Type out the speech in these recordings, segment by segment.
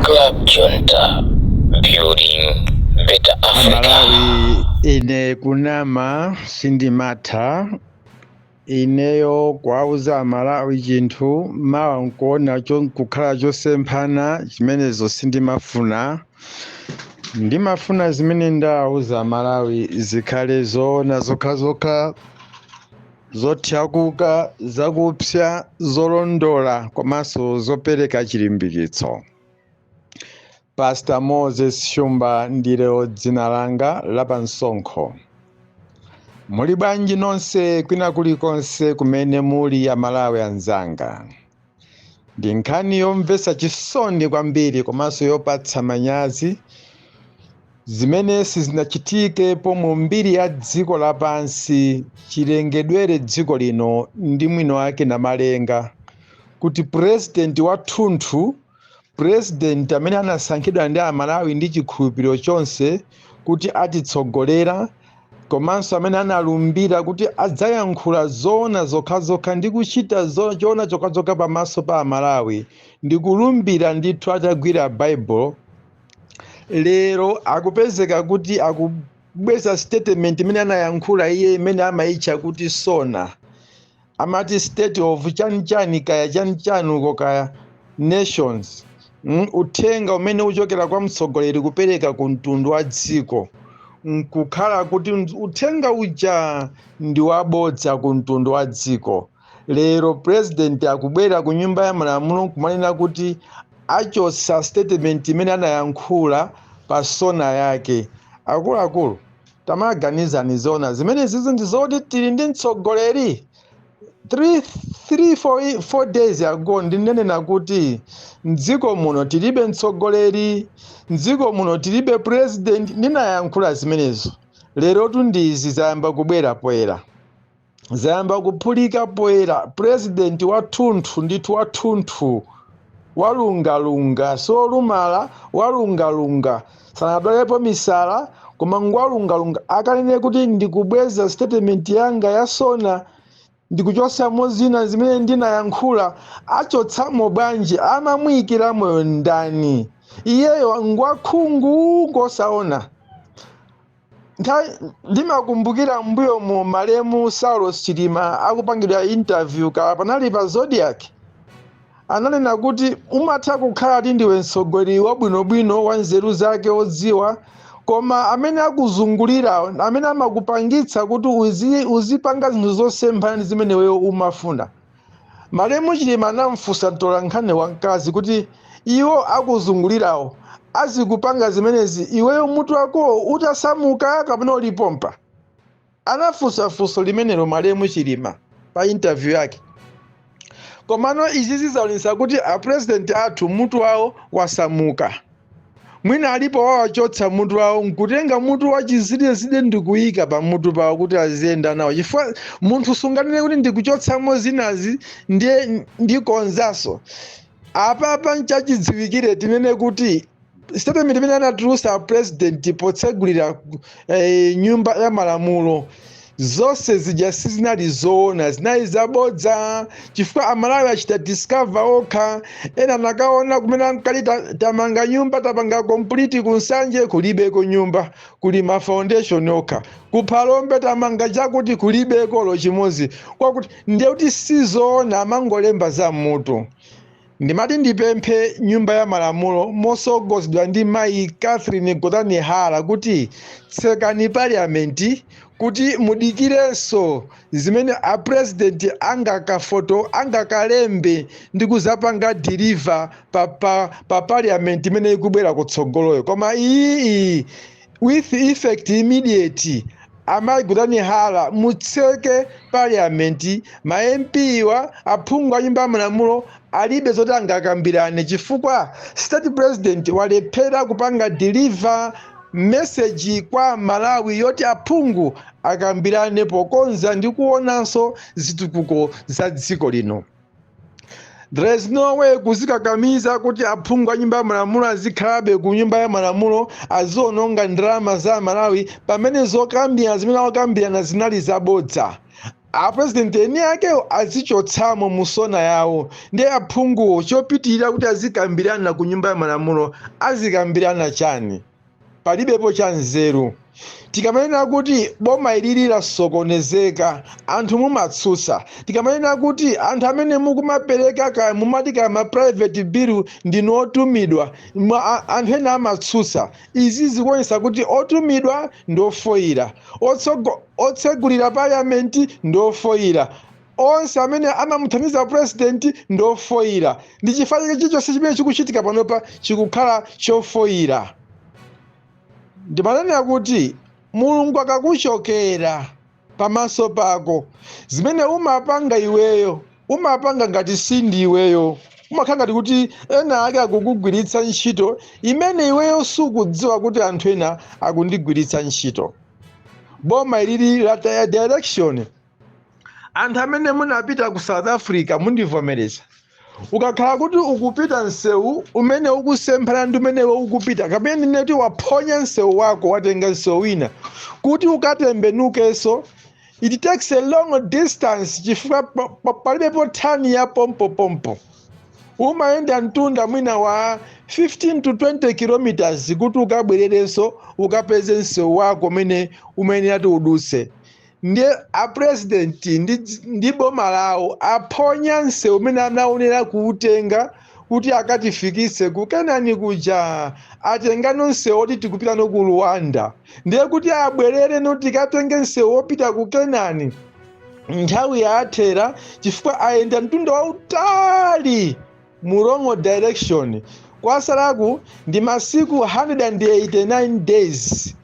Club Junta, building better Africa. Amalawi, ine kunama sindimatha. Ineyo kuwauza Amalawi chinthu, mawa nkuona kukhala chosemphana, chimenezo sindimafuna. Ndimafuna zimene ndawauza Amalawi zikhale zoona zokhazokha, zothyakuka, zakupsa, zolondola komanso zopereka chilimbikitso. Pastor Moses Shumba ndilo dzina langa lapamsonkho. Muli bwanji nonse kwina kulikonse kumene muli, Amalawi anzanga? Ndi nkhani yomvetsa chisoni kwambiri komanso yopatsa manyazi, zimene sizinachitike pomwe mbiri ya dziko lapansi chilengedwere dziko lino ndi mwino wake Namalenga, kuti purezidenti wathunthu, purezidenti amene anasankhidwa ndi Amalawi ndi chikhulupiriro chonse kuti atitsogolera, komanso amene analumbira kuti adzayankhula zoona zokhazokha ndi kuchita choona chokhazokha pamaso pa Amalawi, ndi kulumbira ndithu atagwira Baibulo, lero akupezeka kuti akubweza statement imene anayankhula iye, imene amayitcha kuti SONA, amati State of chanichani kaya chanichani uko kaya Nations, uthenga umene uchokera kwa mtsogoleri kupereka ku mtundu wa dziko, nkukhala kuti uthenga uja ndi wabodza ku mtundu wa dziko. Lero president akubwera ku Nyumba ya Malamulo kumanena kuti achotsa statement imene anayankhula pa SONA yake. Akuluakulu, tamaganizani zona zimene zizi ndi zoti tili ndi mtsogoleri? 3 3 4 4 days ago ndinenena kuti mdziko muno tilibe mtsogoleri, mdziko muno tilibe president. Ndinayankhula zimenezo. Lerotu ndizi zayamba kubwera poyera, zayamba kuphulika poyera. President wathunthu ndithu, wathunthu, walungalunga, solumala, walungalunga, sanadwalepo misala, koma ngwalungalunga, akanene kuti ndikubweza statement yanga ya SONA, ndikuchotsamo zina zimene ndinayankhula. Achotsamo bwanji? Amamuyikira moyo ndani? Iyeyo ngwakhungu, ngosaona. Nthawi ndimakumbukira mbuyo mu malemu Saulos Chilima akupangidwa interview ka panali pa Zodiak, ananena kuti umatha kukhala ti ndiwe mtsogoleri wabwinobwino, wa nzeru zake, wodziwa, koma amene akuzungulira, amene amakupangitsa kuti uzipanga zinthu zosemphana ndi zimene iweyo umafuna. Malemu Chilima anamfunsa mtolankhani wamkazi kuti iwo akuzungulirawo azikupanga zimenezi iweyo mutu wako utasamuka kapena ulipompa. Anafunsa funso limenelo malemu Chilima pa interview yake. Komano izi zizaonetsa kuti apresident athu mutu wawo wasamuka. Mwina alipo wawachotsa mutu wawo nkutenga mutu wa chizidezide ndikuyika pamutu pawo kuti aziyenda nawo, chifukwa munthu sunganene kuti ndikuchotsamo zinazi ndiye ndikonzaso. Apapa nchachidziwikire tinene kuti statement imene anatulusa president potsegulira Nyumba ya Malamulo, zonse zija sizinali zoona, zinali zabodza, chifukwa Amalawi achita discover okha. Ena anakaona kumene ankati tamanga nyumba, tapanga complete ku Nsanje, kulibeko nyumba, kuli ma foundation okha. Kuphalombe tamanga chakuti, kulibeko lo chimodzi. Kwakuti ndiye kuti sizoona, amangolemba za mutu. Ndimati ndipemphe Nyumba ya Malamulo mosogozedwa ndi mayi Catherine Gotani Hara kuti tsekani parliament kuti mudikirenso zimene apresident angakafoto, angakalembe ndi kuzapanga deliver pa parliament imene ikubwera kutsogoloyo. Koma iyi with effect immediate, amayi Gotani Hara, mutseke parliament. Ma MP wa, aphungu a Nyumba ya Malamulo, alibe zoti angakambirane, chifukwa state president walephera kupanga deliver message kwa Malawi yoti aphungu akambirane pokonza ndi kuonanso zitukuko za dziko lino. There is no way kuzikakamiza kuti aphungu a Nyumba ya Malamulo azikhalabe ku Nyumba ya Malamulo, aziononga ndalama za Malawi, pamene zokambirana zimene akambirana zinali zabodza. Apresident eni akewo azichotsamo musona yawo, ndi aphunguwo chopitirira kuti azikambirana ku Nyumba ya Malamulo, azikambirana chani? Palibepo cha nzeru. Tikamanena kuti boma ilili lasokonezeka, anthu mumatsutsa. Tikamanena kuti anthu amene mukumapereka kaya mumati kaya ma private bill ndinu otumidwa, anthu ena amatsutsa. Izi zikuonetsa kuti otumidwa ndi ofoyira, otsegulira parliament ndi ofoyira, onse amene amamuthandiza president ndi ofoyira. Ndi chifukwa chake chilichonse chimene chikuchitika panopa chikukhala chofoyira. Ndimanena kuti Mulungu akakuchokera pamaso pako, zimene umapanga iweyo umapanga ngati sindi iweyo, umakhala ngati kuti ena ake akukugwiritsa ntchito imene iweyo sukudziwa kuti anthu ena akundigwiritsa ntchito. Boma ilili lataya direction. Anthu amene munapita ku South Africa mundivomereza, ukakhala kuti ukupita msewu umene ukusemphana ndi umenewo ukupita, kapena ndineti waphonya msewu wako, watenga msewu wina, kuti ukatembenukenso it takes a long distance, chifukwa palibepo thani ya pompopompo. Umayenda mtunda mwina wa 15 to 20 kilometers kuti ukabwererenso ukapeze msewu wako umene umayenera kuti udutse. Ndiye apresident ndi boma lawo aphonya msewu umene anaonera kuutenga kuti akatifikise ku Kenani kuja. Atengano msewu oti tikupita no ku Rwanda. Ndiye kuti abwerere no tikatenge msewu wopita ku Kenani, nthawi yathera, chifukwa ayenda mtunda wautali mu wrong direction. Kwasalaku ndi masiku 189 days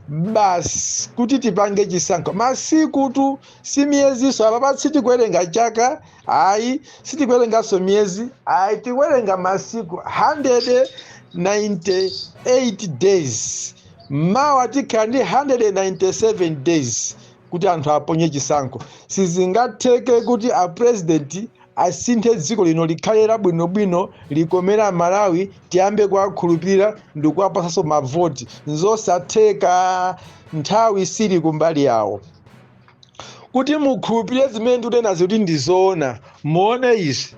basi kuti tipange chisankho. Masiku tu, si miyeziso. Apapa sitikuwerenga chaka, ayi, sitikuwerenganso miyezi, ayi, tikuwerenga masiku 198 days. Mawa tikhala ndi 197 days kuti anthu aponye chisankho. Sizingatheke kuti apresident asinthe dziko lino likhale labwinobwino, likomera Malawi, tiyambe kuwakhulupirira ndi kuwapasanso mavoti. Nzosatheka, nthawi sili kumbali yawo. Kuti mukhulupirire zimene ndikunenazi kuti ndizoona, muone izi: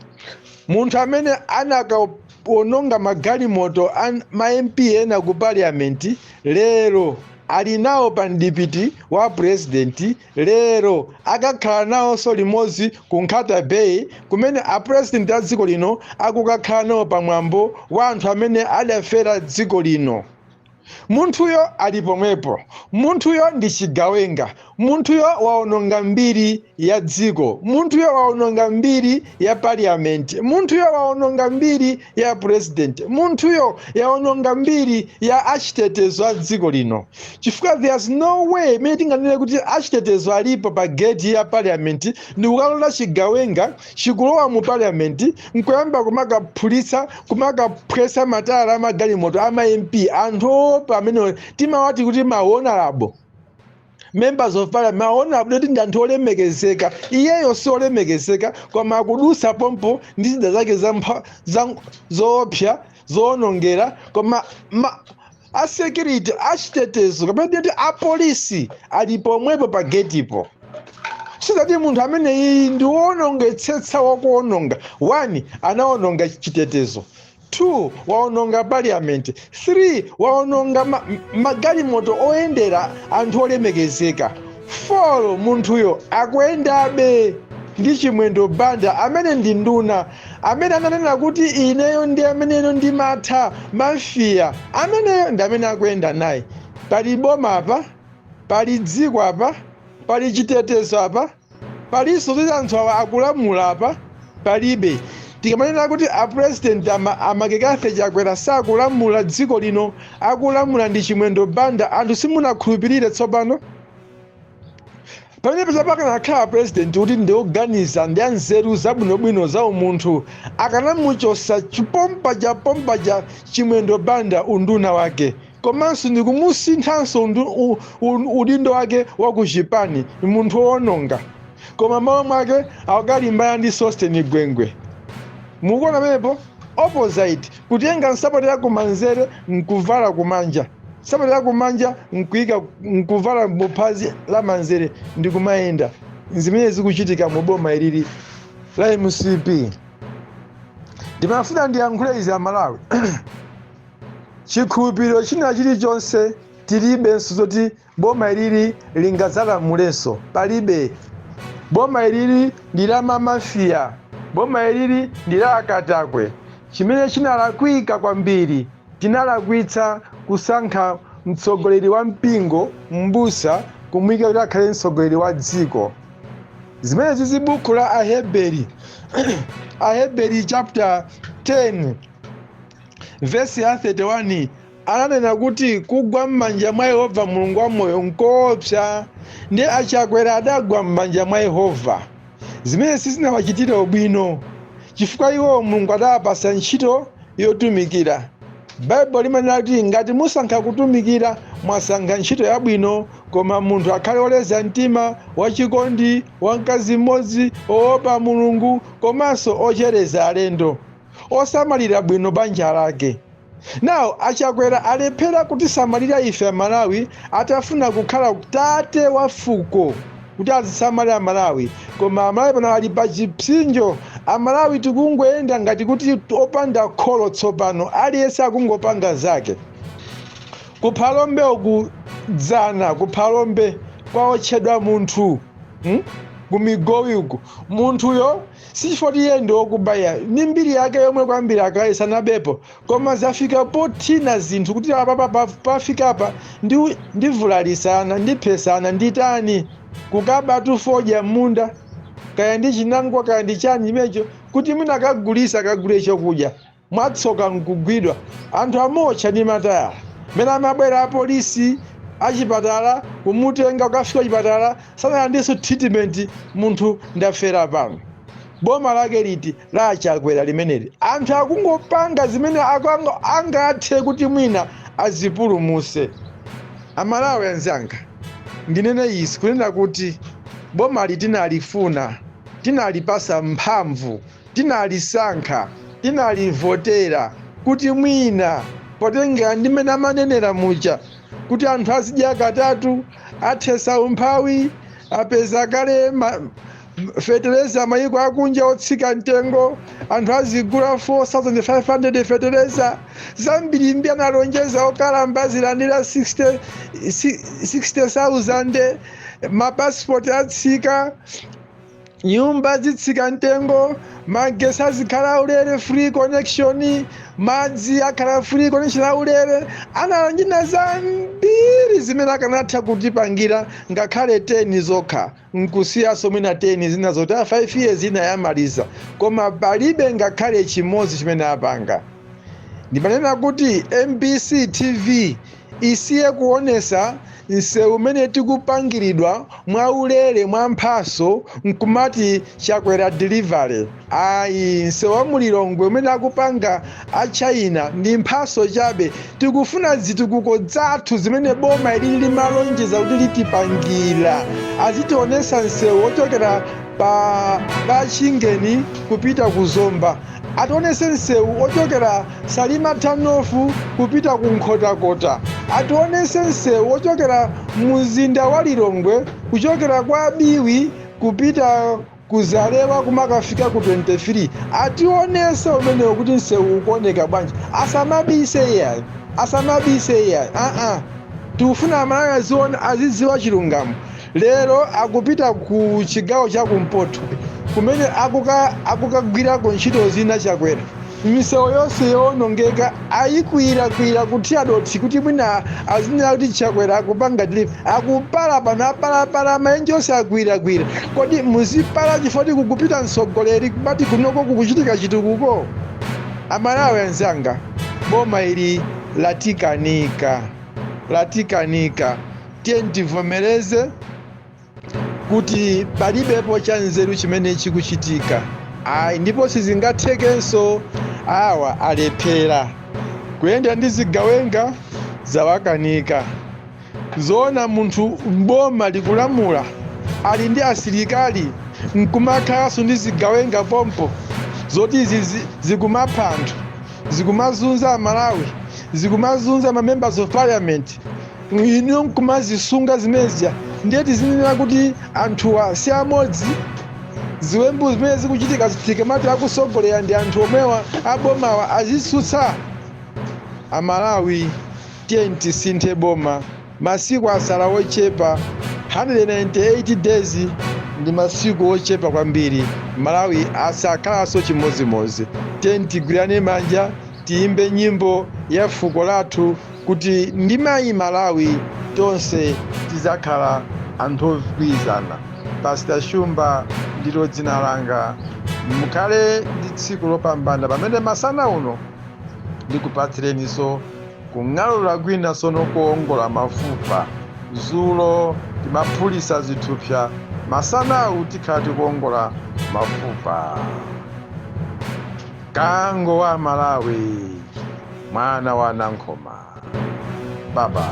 munthu amene anakaononga magalimoto ma MP ena ku parliament, lero ali nawo pa mdipiti wa president. Lero akakhala nawonso limodzi ku Nkhata Bay, kumene apresident a dziko lino akukakhala nawo pamwambo wa anthu amene adafera dziko lino. Munthuyo ali pomwepo. Munthuyo ndi chigawenga. Munthuyo waononga mbiri ya dziko. Munthuyo waononga mbiri ya parliament. Munthuyo waononga mbiri ya president. Munthuyo yaononga mbiri ya achitetezo a dziko lino, chifukwa there's no way imene tinganene kuti achitetezo alipo pa gate ya parliament ndi kukalola chigawenga chikulowa mu parliament nkuyamba kumakaphulitsa, kumakaphwesa matayala amagalimoto ama MP, anthu opa amene timawati kuti ma honorable members of parliament. Ma honorable kuti ndi anthu olemekezeka. Iyeyo si olemekezeka, koma akudusa pompo ndi zida zake zoopsa zoonongera, koma a security, achitetezo kapena kuti apolisi ali pomwepo pa getipo. Sizati munthu amene iyi ndi wonongetsetsa, wakuononga. 1, anaononga chitetezo; 2, waononga parliament; 3, waononga magalimoto oyendera anthu olemekezeka; 4, munthuyo akuyendabe ndi Chimwendo Banda, amene ndi nduna, amene ananena kuti ineyo ndi ameneyo ndimatha mafia. Ameneyo ndi amene akuyenda naye. Pali boma apa? Pali dziko apa? Pali chitetezo apa? Palinso kuti anthu awa akulamula apa? Palibe. Tikamanena kuti apresident amakekathe Chakwera sakulamula dziko lino, akulamula ndi Chimwendo Banda, anthu simunakhulupirire. Tsopano pamene pakanakhala president kuti ndioganiza ndi anzeru zabwinobwino za umunthu, akanamuchosa chipompa cha pompa cha Chimwendo Banda unduna wake, komanso ndikumusinthanso udindo wake wa ku chipani, munthu wowononga. Koma mawu mwake akalimbana ndi Sosten Gwengwe. Mukuona pamenepo opposite, kutenga nsapato ya kumanzere nkuvala kumanja, nsapato ya kumanja nkuyika nkuvala muphazi la manzere ndikumayenda. Zimene zikuchitika mu boma ilili la MCP, ndimafuna ndiyankhule izi, Amalawi. Chikhulupiriro china chilichonse tilibenso zoti boma ilili lingadzalamulenso, palibe. Boma ilili ndi la mamafiya, boma ilili ndi la akatakwe. Chimene chinalakwika kwambiri, tinalakwitsa kusankha mtsogoleri wa mpingo, mbusa, kumuyika kuti akhale mtsogoleri wa dziko. Zimene zizi buku la Aheberi, Aheberi chapter 10 vesi ya 31, ananena kuti kugwa m'manja mwa Yehova Mulungu wa moyo nkoopsa. Ndi Achakwera adagwa m'manja mwa Yehova, zimene sizinawachitire ubwino, chifukwa iwo Mulungu adawapasa ntchito yotumikira. Baibulo limanena kuti ngati musankha kutumikira, mwasankha ntchito yabwino, koma munthu akhale oleza mtima, wachikondi, wamkazi mmodzi, oopa Mulungu, komanso ochereza alendo, osamalira bwino banja lake. Nawo Achakwera alephera kutisamalira ife Amalawi. Atafuna kukhala tate wa fuko kuti azisamalira Amalawi, koma Amalawi pano ali pa chipsinjo. Amalawi tikungoyenda ngati kuti opanda kholo. Tsopano aliyense akungopanga zake. Kuphalombe uku, dzana kuphalombe kwaotchedwa munthu, Kumigowi uku, munthuyo sichifukwa iye ndi wokubaya ni mbiri yake yomwe kwambiri akayesanabepo, koma zafika pothina zinthu kuti apapa pafikapa ndivulalisana, ndiphesana, nditani, kukaba tufodya m'munda, kaya ndi chinangwa, kaya ndi chani chimenecho, kuti mwina akagulisa, akagule chokudya. Mwatsoka nkugwidwa, anthu amotcha ndi matayala. Mene amabwera apolisi, achipatala kumutenga, kukafika kuchipatala sanalandiso treatment, munthu ndafera pano. Boma lake liti la Achakwera limeneli? Anthu akungopanga zimene angathe kuti mwina azipulumuse. Amalawi anzanga, ndinene izi kunena kuti bomali tinalifuna, tinalipasa mphamvu, tinalisankha, tinalivotera kuti mwina potengera ndi mmene amanenera muja kuti anthu azidya katatu, athesa umphawi, apeza kale fetereza mayiko akunja otsika mtengo, anthu azigula 4500 fetereza, zambirimbiri analonjeza, okalamba azilandira 60 60,000, mapasipoti atsika, nyumba zitsika mtengo, magesi azikhala aulere, free connection, madzi akhala free connection aulere. Analonjeza zambiri zimene akanatha kutipangira ngakhale 10 zokha, nkusiyaso mwina 10 zina zoti 5 years ina yamaliza, koma palibe ngakhale chimodzi chimene apanga. Ndimanena kuti MBC TV isiye kuonesa msewu umene tikupangiridwa mwaulere, mwa mphaso, nkumati Chakwera delivery. Ayi, msewu wa Mulilongwe umene akupanga a China ndi mphaso chabe. Tikufuna zitukuko zathu zimene boma ilili limalonjeza kuti litipangira. Azitionesa msewu wochokera pa Chingeni kupita ku Zomba, ationese msewu wochokera Salima Tanofu kupita ku Nkhotakota, ationese msewu wochokera mzinda wa Lilongwe, kuchokera kwa Biwi kupita kuzalewa kumakafika ku 23. Ationese umenewo kuti msewu ukuoneka bwanji. Asamabise iyayi, asamabise iyayi. Aa, tikufuna Amalawi aziona, azidziwa chilungamo. Lero akupita ku chigawo cha kumpoto kumene akukagwirako ntchito zina. Chakwera misewu yonse yowonongeka ayikwirakwira kuthira dothi kuti mwina azinena kuti Chakwera akupanga deliver. Akupala pano, apalapala maenje onse, akwirakwira. Kodi muzipala chifukwa kukupita mtsogoleri, kumati kunoko kukuchitika chitukuko? Amalawi anzanga, boma ili latikanika, latikanika. Tiye tivomereze kuti palibepo cha nzeru chimene chikuchitika, ayi, ndipo sizingathekenso. Awa alephera kuyenda ndi zigawenga, zawakanika. Zoona munthu mboma likulamula ali ndi asilikali, nkumakhalanso ndi zigawenga pompo, zoti izi zikumapha anthu, zikumazunza Amalawi, zikumazunza ma members of parliament, inu nkumazisunga zimenezija? Ndiye tizinena kuti anthuwa si amodzi. Ziwembu zimene zikuchitika zitsikamati akusogolera ndi anthu omwewa abomawa azitsutsa. Amalawi, tiye tisinthe boma. Masiku asala ochepa, 198 days ndi masiku ochepa kwambiri. Malawi asakhalanso chimodzimodzi. Tiye tigwirane manja, tiyimbe nyimbo ya fuko lathu kuti ndi mayi Malawi, tonse tizakhala anthu ogwirizana. Pastor Shumba ndilo dzina langa. Mukhale ndi tsiku lopambana, pamene masana uno ndikupatsireninso kung'alula kwina sono, kuongola mafupa. Zulo timaphulisa zithupsa, masanawu tikhala tikuongola mafupa. Kango wa Malawi, mwana wa Nankhoma, baba.